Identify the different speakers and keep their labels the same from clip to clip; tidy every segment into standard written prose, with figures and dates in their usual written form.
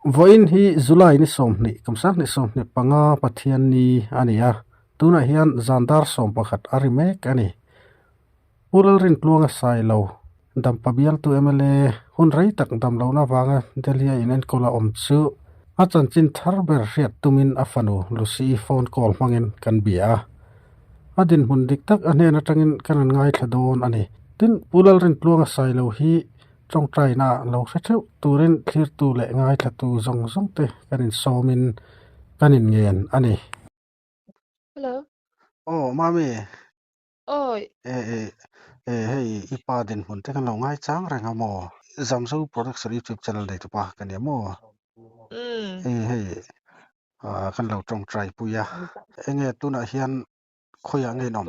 Speaker 1: Vawiin hi July ni 20, kum 2025 Pathianni a ni a, tunah hian zan dar 11 a ri mek a ni. Pu Lalrintluanga Sailo, Dampa bialtu mla hun rei tak damlohna avanga Delhi-a inenkawl a awm chu a chanchin thar ber hriat tumin a fanu Lucy-i phone call hmangin kan bia a. A dinhmun dik tak a hnen atangin kan rawn ngaithla dawn a ni. Tin, Pu Lalrintluanga Sailo hi tawngtaina lo hre theuh turin thlirtu leh ngaithlatu zawng zawng te kan insawmin kan inngen a ni.
Speaker 2: Hello.
Speaker 1: Aw Mami.
Speaker 2: Awi.
Speaker 1: E e e hei i pa dinhmun te kan lo ngai chang reng a maw? Zamzo Production YouTube channel nei tupa ka nia maw?
Speaker 2: Umm.
Speaker 1: E hei kan lo tawngtai pui a. Enge tunah hian khawiah nge in awm?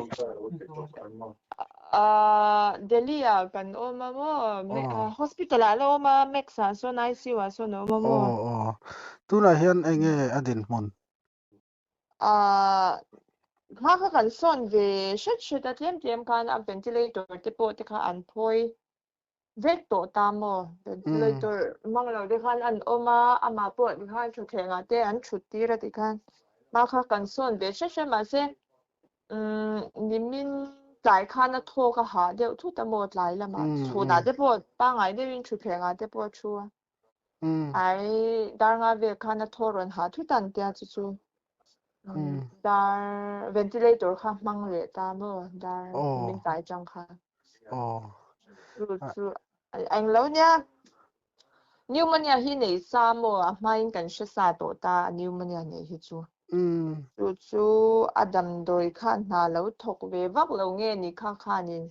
Speaker 2: Delhi ah kan awm a maw? Hospital ah la awm a, Max ah sawn ICU ah sawn a awm a maw?
Speaker 1: Aw aw. Tunah hian enge a dinhmun?
Speaker 2: Hma kha kan sawn ve hret hret a, tlem tlem khan a ventilator te pawh te kha an phawi vek tawh ta maw? Ventilator hmang lo te khan an awm a, amah pawh tikhan thutthleng ah te an thut tir a tikhan hma kha kan sawn ve hret hret mahse nimin tlai khan a thawk a hah deuh thut a maw tlai lamah chhunah te pawh pangngai deuhin thutthleng ah te pawh a thu a. Ai dar nga vel khan a thaw rawn hah thut a an tia chu chu dar ventilator kha hmang leh ta maw dar min tlai tang kha chu chu englo nia pneumonia hi nei sa maw a hmain kan hre sa tawh ta a pneumonia nei hi chu chu chu a damdawi kha hna lo thawk ve vak lo nge ni kha khanin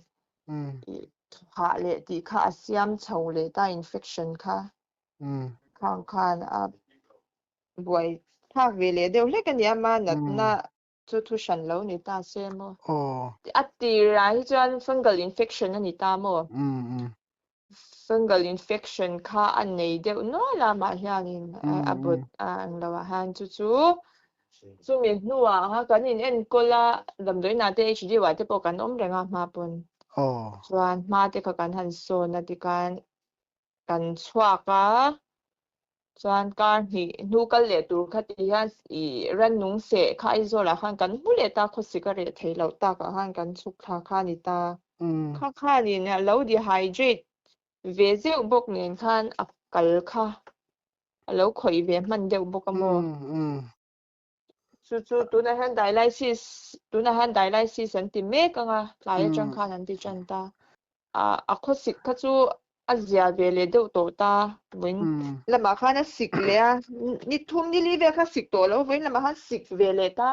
Speaker 2: Thawhah leh tih kha a siam chho leh ta infection kha khang khan a buai thlak ve leh deuh hlek a nia ma natna chu thu hran lo ni ta se maw. A tirah hi chuan fungal infection a ni ta maw. Fungal infection kha a nei deuh nual a mah hianin a but a ang lo ah hian chu chu Chumi hnuah anga kan in enkawl a, damdawiin ah te HDU ah te pawh kan awm reng a hma pawn. Chuan hma te kha kan han sawn a tikhan kan chhuak a, chuan kar hnih hnu kal leh tur kha ti hian ih rannung seh kha Aizawl ah khan kan hmu leh ta, khawsik a reh theih loh tak ah khan kan chhuk thla kha a ni ta. Kha khanin a lo dehydrate ve zeuh bawk nen khan a kal kha. a lo khawih ve hman deuh bawk a maw? Chu chu tunah hian dialysis tunah hian dialysis an ti mek ang a, tlai atang khan an ti tan ta. A a khawsik kha chu a zia ve leh deuh tawh ta, vawiin lamah khan a sik leh a, ni thum ni li vel kha sik tawh lo, vawiin lamah khan sik ve leh ta.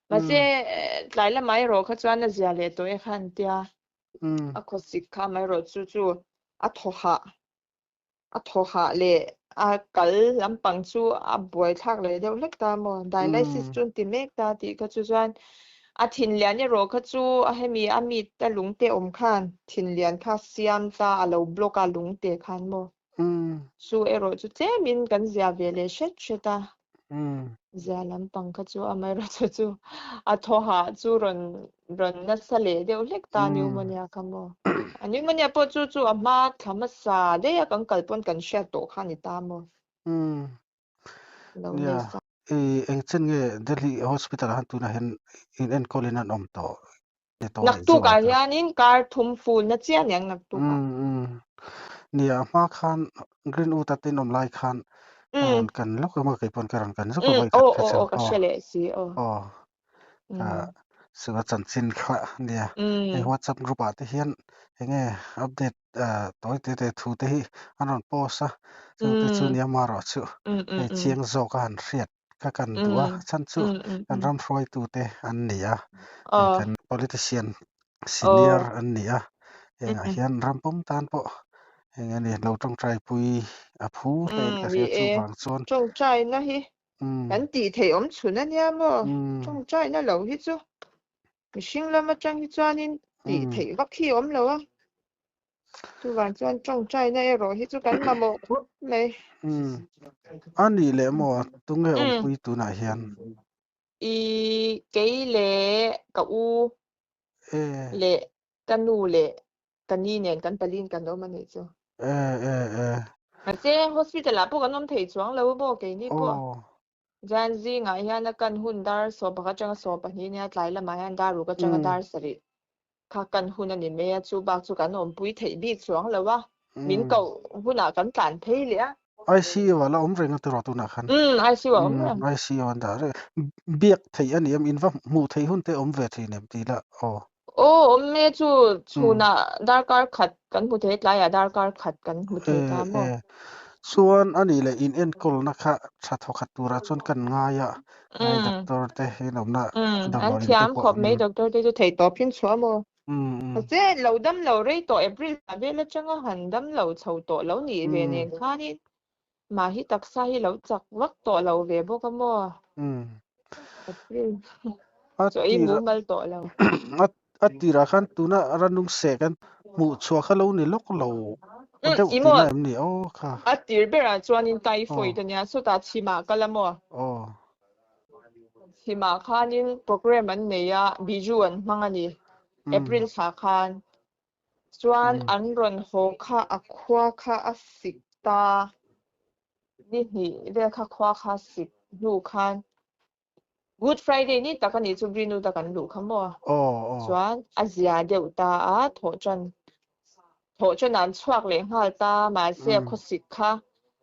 Speaker 2: Mahse tlai lamah erawh kha chuan a zia leh tawh e kha an tia, a khawsik kha amaherawh chu chu a thaw hah. A thaw hah leh a kal lampang chu a buaithlak leh deuh hlek ta maw? Dialysis chu an ti mek ta tih kha chu chuan a thinlian erawh kha chu a hemi a mit a lungte awm khan thinlian kha siam ta a lo block a lungte khan maw? Chu erawh chu tlemin kan zia ve leh hret hret a. Zia lampang kha chu amaherawhchu chu a thaw hah chu rawn rawn nasa leh deuh hlek ta pneumonia kha maw. A pneumonia pawh chu chu a hma thla hmasa daih a kan kal pawn kan hriat tawh kha a ni ta maw. Lo nei sa.
Speaker 1: Eng chen nge Delhi hospital ah khan tunah hian in enkawl in an awm tawh?
Speaker 2: Naktuk ah hianin kar thum ful na chiah aniang naktuk ah.
Speaker 1: Nia a hma khan Greenwood a tin awm lai khan ka rawn kan lawk emaw kei pawn ka rawn kan zuk a vawi khat kha chu
Speaker 2: aw ka hre leh si aw.
Speaker 1: Aw ka suga chanchin kha nia hei WhatsApp group ah te hian enge update tawi te te thu te hi an rawn post a chung te chu nia marawh chu hei chiang zawk a han hriat Ka kan duh a, chhan chu kan ram hruaitute an ni a, kan politician senior an ni a, hengah hian ram pum tan pawh eng eng ni lo tawngtaipui a phu hle in ka hria chuvang chuan.
Speaker 2: Tawngtaina hi kan tih theih awm chhun a nia maw? Tawngtaina lo hi chu mihring lam atang hi chuanin tih theih vak hi a awm lo a. Chuvang chuan tawngtaina erawh hi chu kan mamawh khawp mai.
Speaker 1: Umm. A nih leh maw tunge awmpui tunah hian?
Speaker 2: I kei leh ka u leh ka nu leh ka ni nen kan palin kan awm a nih chu.
Speaker 1: E e e.
Speaker 2: Mahse hospital ah pawh kan awm thei chuang lo maw keini pawh. Chuan zingah hian a kan hun dar 11 atanga 12 nia tlai lamah hian dar ruk atanga dar sarih kha kan hun a ni mai a, chu bak chu kan awmpui theih bik chuang lo a, min koh hunah kan tlan phei leh a.
Speaker 1: ICU ah la awm reng a tiraw tunah khan?
Speaker 2: Umm ICU ah awm reng.
Speaker 1: ICU an dah reng. Biak theih a ni em? In va hmuh theih hun te awm ve thin em tih lah aw.
Speaker 2: Aw awm e chu chhunah darkar khat kan hmu thei tlaiah darkar khat kan hmu thei ta maw?
Speaker 1: E chuan a nih leh in enkawlna kha tha thawkhat turah chuan kan ngai a, ngai doctor te inawmna
Speaker 2: An thiam khawp mai doctor te chu thei tawp hin chhuah maw? Mahse lo dam lo rei tawh April thla vel atanga han dam lo chho tawh lo nih ve nen khanin mahhi taksa hi lo chak vak tawh lo ve bawk a maw? April chaw ei mumal tawh lo.
Speaker 1: A tirah khan tuna ranung seh kan hmuh chhuah kha lo ni lawk lo deuh tihna em ni aw kha?
Speaker 2: A tir berah chuanin typhoid a nia, chutah chhimah kal a maw? Chhimah khanin programme an nei a, Biju an hmang a ni, April thla khan. Chuan an rawn haw kha a khua kha a sik ta, ni hnih vel kha khua kha sik hnu khan Good Friday ni tak a nih chu Greenwood a kan luh kha maw? Chuan a zia deuh ta a, thawhṭan thawhṭan an chhuak leh nghal ta, mahse a khawsik kha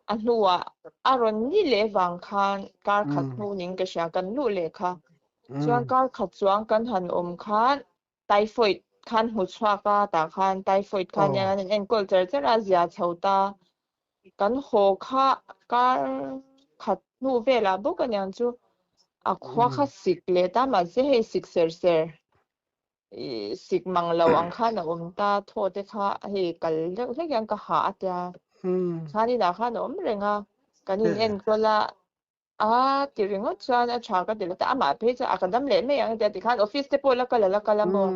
Speaker 2: a hnuah a rawn ni leh vang khan kar khat hnu ning ka hria kan luh leh kha. Chuan kar khat chuang kan han awm khan typhoid khan hmu chhuak a, tah khan typhoid khan hian an enkawl char char a, zia chho ta. Kan haw kha kar khat hnu velah bawk aniang chu a khua kha sik leh ta mahse hei sik ser ser ih sik mang lo ang khan a awm ta thaw te kha hei kal deuh hlek hian ka hah a tia khan inah khan a awm reng a kan in enkawl a a ti ringawt chuan a tha ka ti lo ta amah phei chuan a ka dam leh mai ang a tia tikhan office te pawh la kal a la kal a maw.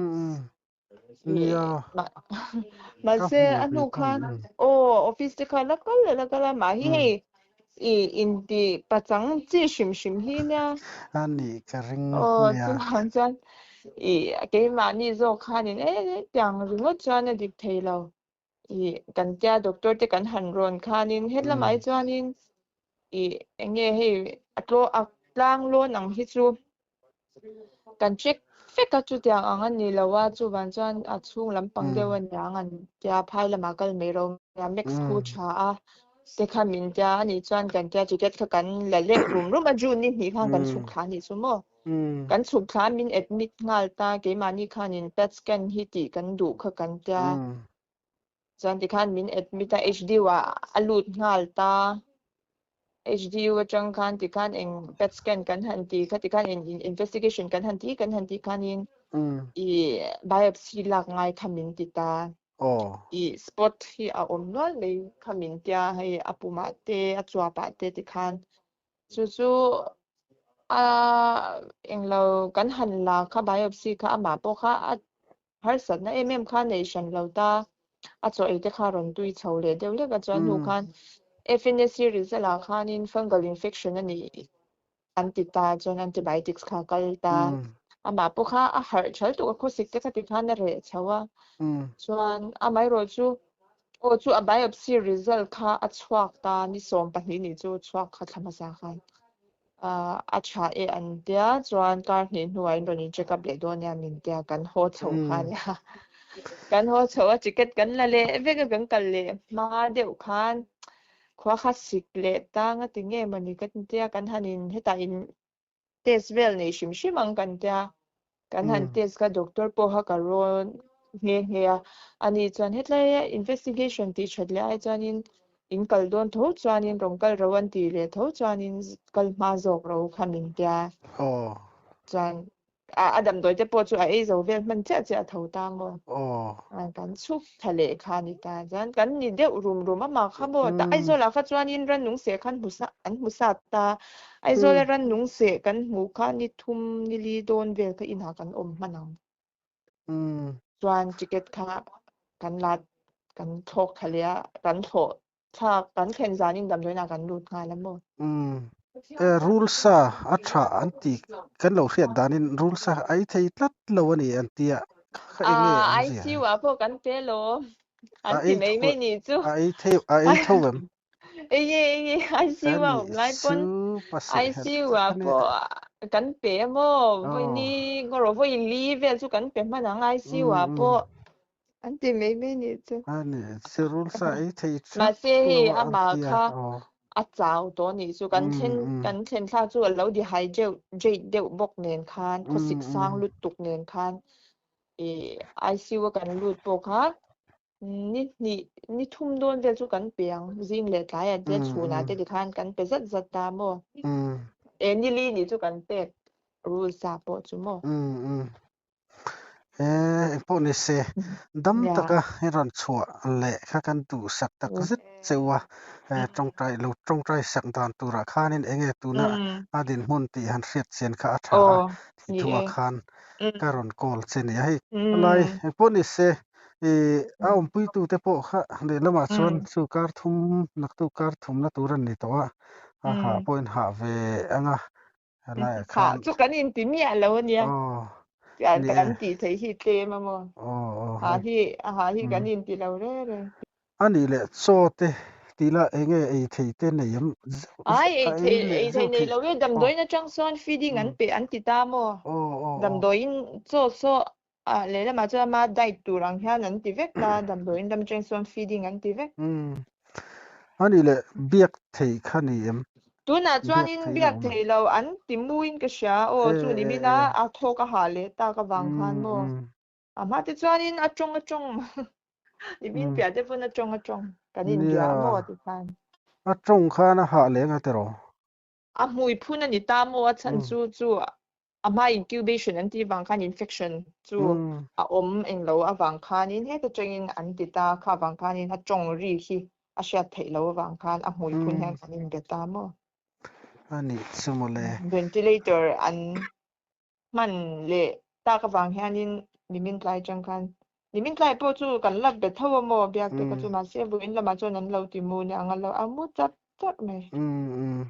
Speaker 1: Nia.
Speaker 2: Mahse a hnu khan aw office te kha la kal leh la kal a mahhi hei i inti pachang chi hrim hrim hi nia.
Speaker 1: A nih ka ring
Speaker 2: nia. Aw chuvang chuan i keimahni zawk khanin e tiang ringawt chuan a dik thei lo. I kan tia doctor te kan han rawn khanin hetlama hi chuanin i enge hei a tlaw a tlang lawn ang hi chu kan check vek a chutiang ang a ni lo a chuvang chuan a chhung lampang deuh a niang an tia phai lamah kal mai ro a max khu tha a te kha min tia a nih chuan kan tia ticket kha kan la leh rum rum a June ni hnih khan kan chhuk thla a nih chu maw kan chhuk thla min admit nghal ta keimahni khanin pet scan hi tih kan duh kha kan tia Chuan tikhan min admit a, HDU ah a lut nghal ta. HDU atang khan tikhan eng PET scan kan han ti kha tikhan eng investigation kan han ti kan han ti khanin i biopsy lak ngai kha min ti ta. I spot hi a awm nual mai kha min tia hei a pumah te a chuapah te tikhan chu chu a englo kan han la kha biopsy kha amah pawh kha a Harsatna em em kha nei hran lo ta, a chaw ei te kha rawn tui chho leh deuh lek a, chuan hnu khan FNAC result ah khanin fungal infection a nih an ti ta, chuan antibiotics kha a kal ta, amah pawh kha a harh ṭhal tuk a, khawsik te kha ti khan a reh chho a, chuan amaherawh chu aw chu a biopsy result kha a chhuak ta, ni 12 nih chu chhuak kha thla hmasa khan. a tha e an tia chuan kar hnih hnuah in rawn in check up leh dawn nia min tia kan haw chho kha nia kan haw chho a ticket kan la leh vek a kan kal leh hma deuh khan khua kha sik leh tang a ti nge mawni ka tia kan han in hetah in test vel nei hrim hrim ang kan tia Kan han test kha doctor pawh kha ka rawn nghe nghe a, ani chuan hetlai investigation tih that leh ai chuanin in kal dawn tho chuanin rawn kal ro an tih leh tho chuanin kal hma zawk ro kha min tia. Chuan a damdawi te pawh chu a ei zo vel hman chiah chiah tho ta maw. Kan chhuk tha leh kha a ni ta. Chuan kan ni deuh rum rum a mah kha maw. Tah Aizawlah kha chuanin rannung seh khan hmu sa an hmu sat ta. Aizawla rannung seh kan hmuh kha ni thum ni li dawn vel kha inah kan awm hman ang. Chuan ticket kha kan la kan thlawk thla leh a, kan thlawh thla kan thlen zanin damdawiinah kan lut nghal a maw.
Speaker 1: E rul sa a tha an ti kan lo hriat danin rul sa a ei thei tlat lo a ni an tia kha eng nge awmzia?
Speaker 2: ICU ah pawh kan pe lo an ti mai mai nih chu.
Speaker 1: A ei thei a ei tho em?
Speaker 2: Ei e ei e
Speaker 1: A
Speaker 2: ICU a
Speaker 1: nih
Speaker 2: awm lai
Speaker 1: chu
Speaker 2: pawn
Speaker 1: paseh helh
Speaker 2: ICU
Speaker 1: tak
Speaker 2: ah
Speaker 1: a nia.
Speaker 2: pawh kan pe a maw
Speaker 1: Aw.
Speaker 2: vawi ni ngawrawh vawi li vel chu kan pe hman ang ICU ah pawh an ti mai mai nih chu.
Speaker 1: A nih chu rul sa ei thei thak
Speaker 2: Mahse
Speaker 1: lo
Speaker 2: hei
Speaker 1: a an
Speaker 2: amah
Speaker 1: tia
Speaker 2: kha
Speaker 1: aw.
Speaker 2: a chau tawh nih chu kan thlen kan thlen thlak chu a lo dehydrate deuh bawk nen khan khawsik sang lutuk nen khan ih ICU a kan lut pawh kha Ni hnih, ni thum dawn vel chu kan pe ang. Zing leh tlaiah te, chhunah te tikhan kan pe zat zat ta maw? E, ni li nih chu kan pek rules ah pawh chu maw?
Speaker 1: E, engpawh ni se, dam
Speaker 2: Nia.
Speaker 1: taka i rawn chhuah leh kha kan duhsak tak zet cheu a, e, tawngtai lo tawngtai sak dan turah khanin enge tuna a dinhmun tih han hriat chian kha a tha a,
Speaker 2: Aw,
Speaker 1: thi
Speaker 2: ni
Speaker 1: thuah
Speaker 2: e.
Speaker 1: khan ka rawn call che ni a, hei lai engpawh ni se ih a awmpuitute pawh kha lehlamah chuan chu kar thum naktu kar thumna tur a ni tawh a, a hah pawhin hah ve ang a helaiah
Speaker 2: Hah
Speaker 1: khan
Speaker 2: chu kan inti miah lo a nia,
Speaker 1: aw ni e
Speaker 2: kan tih theih hi tlem a maw,
Speaker 1: aw aw
Speaker 2: hah hi hah hi kan inti lo reng reng.
Speaker 1: A nih leh chaw te tih lah eng nge ei thei te nei em zeuh
Speaker 2: Ai
Speaker 1: zeuh
Speaker 2: ei
Speaker 1: a
Speaker 2: thei
Speaker 1: ei leh
Speaker 2: ei thei
Speaker 1: zeuh
Speaker 2: nei
Speaker 1: theih
Speaker 2: lo e
Speaker 1: aw
Speaker 2: damdawiin atang sawn feeding an pe an ti ta maw
Speaker 1: aw aw aw
Speaker 2: damdawiin chaw saw ah lehlamah chuan ama diet tur ang hian an ti vek ta damdawiin lam atang sawn feeding an ti vek.
Speaker 1: Umm a nih leh biak thei kha ni em
Speaker 2: Tunah
Speaker 1: biak
Speaker 2: chuanin
Speaker 1: thei
Speaker 2: biak
Speaker 1: lo
Speaker 2: thei lo an ti muin ka hria aw
Speaker 1: e
Speaker 2: chu
Speaker 1: e
Speaker 2: nimina
Speaker 1: e
Speaker 2: a thawk a hah leh tak avang khan maw A hma te chuanin a tawng a tawng nimin piah te pawn a tawng a tawng kan inbia
Speaker 1: Nia,
Speaker 2: maw ti khan.
Speaker 1: a tawng khan a hah leng a tiraw?
Speaker 2: A hmui phun a ni ta maw a chhan chu chu a hma incubation an tih vang khan infection chu a awm englo avang khanin heta tangin an ti ta kha vang khanin a tawng ri hi a hriat theih loh avang khan a hmui phun hian kan inbe ta maw.
Speaker 1: A nih chu mawle.
Speaker 2: Ventilator an hman leh tak avang hianin nimin tlai atang khan nimin tlai pawh chu kan lak bet tho a maw biak te kha chu mahse vawiin lamah chuan an lo ti mu nia ang a lo a mu chap chap mai.
Speaker 1: Umm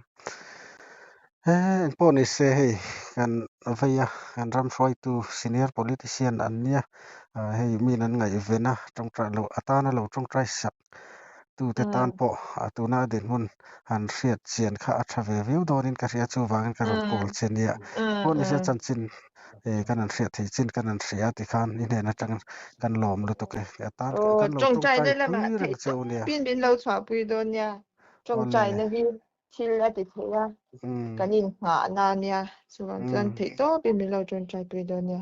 Speaker 1: he engpawh ni se hei kan vei a kan ram hruaitu senior politician an nia hei min an ngaihven a tawngtai lo atana lo tawngtai sak tute tan pawh a tuna a dinhmun han hriat chian kha a tha ve viau dawnin ka hria chuvangin ka rawn call che nia. Pawh nise chanchin kan han hriat thei chin kan han hria tikhan i hnen atang kan lawm lutuk e. A tan
Speaker 2: Aw,
Speaker 1: kan lo
Speaker 2: tawngtaina
Speaker 1: tawngtai
Speaker 2: lamah
Speaker 1: pui reng
Speaker 2: theih
Speaker 1: cheu nia.
Speaker 2: tawpin min lo chhuahpui dawn nia. Tawngtaina hi thil a ti thei a, kan inngahna nia. Chuvang chuan theih tawpin min lo tawngtaipui dawn nia.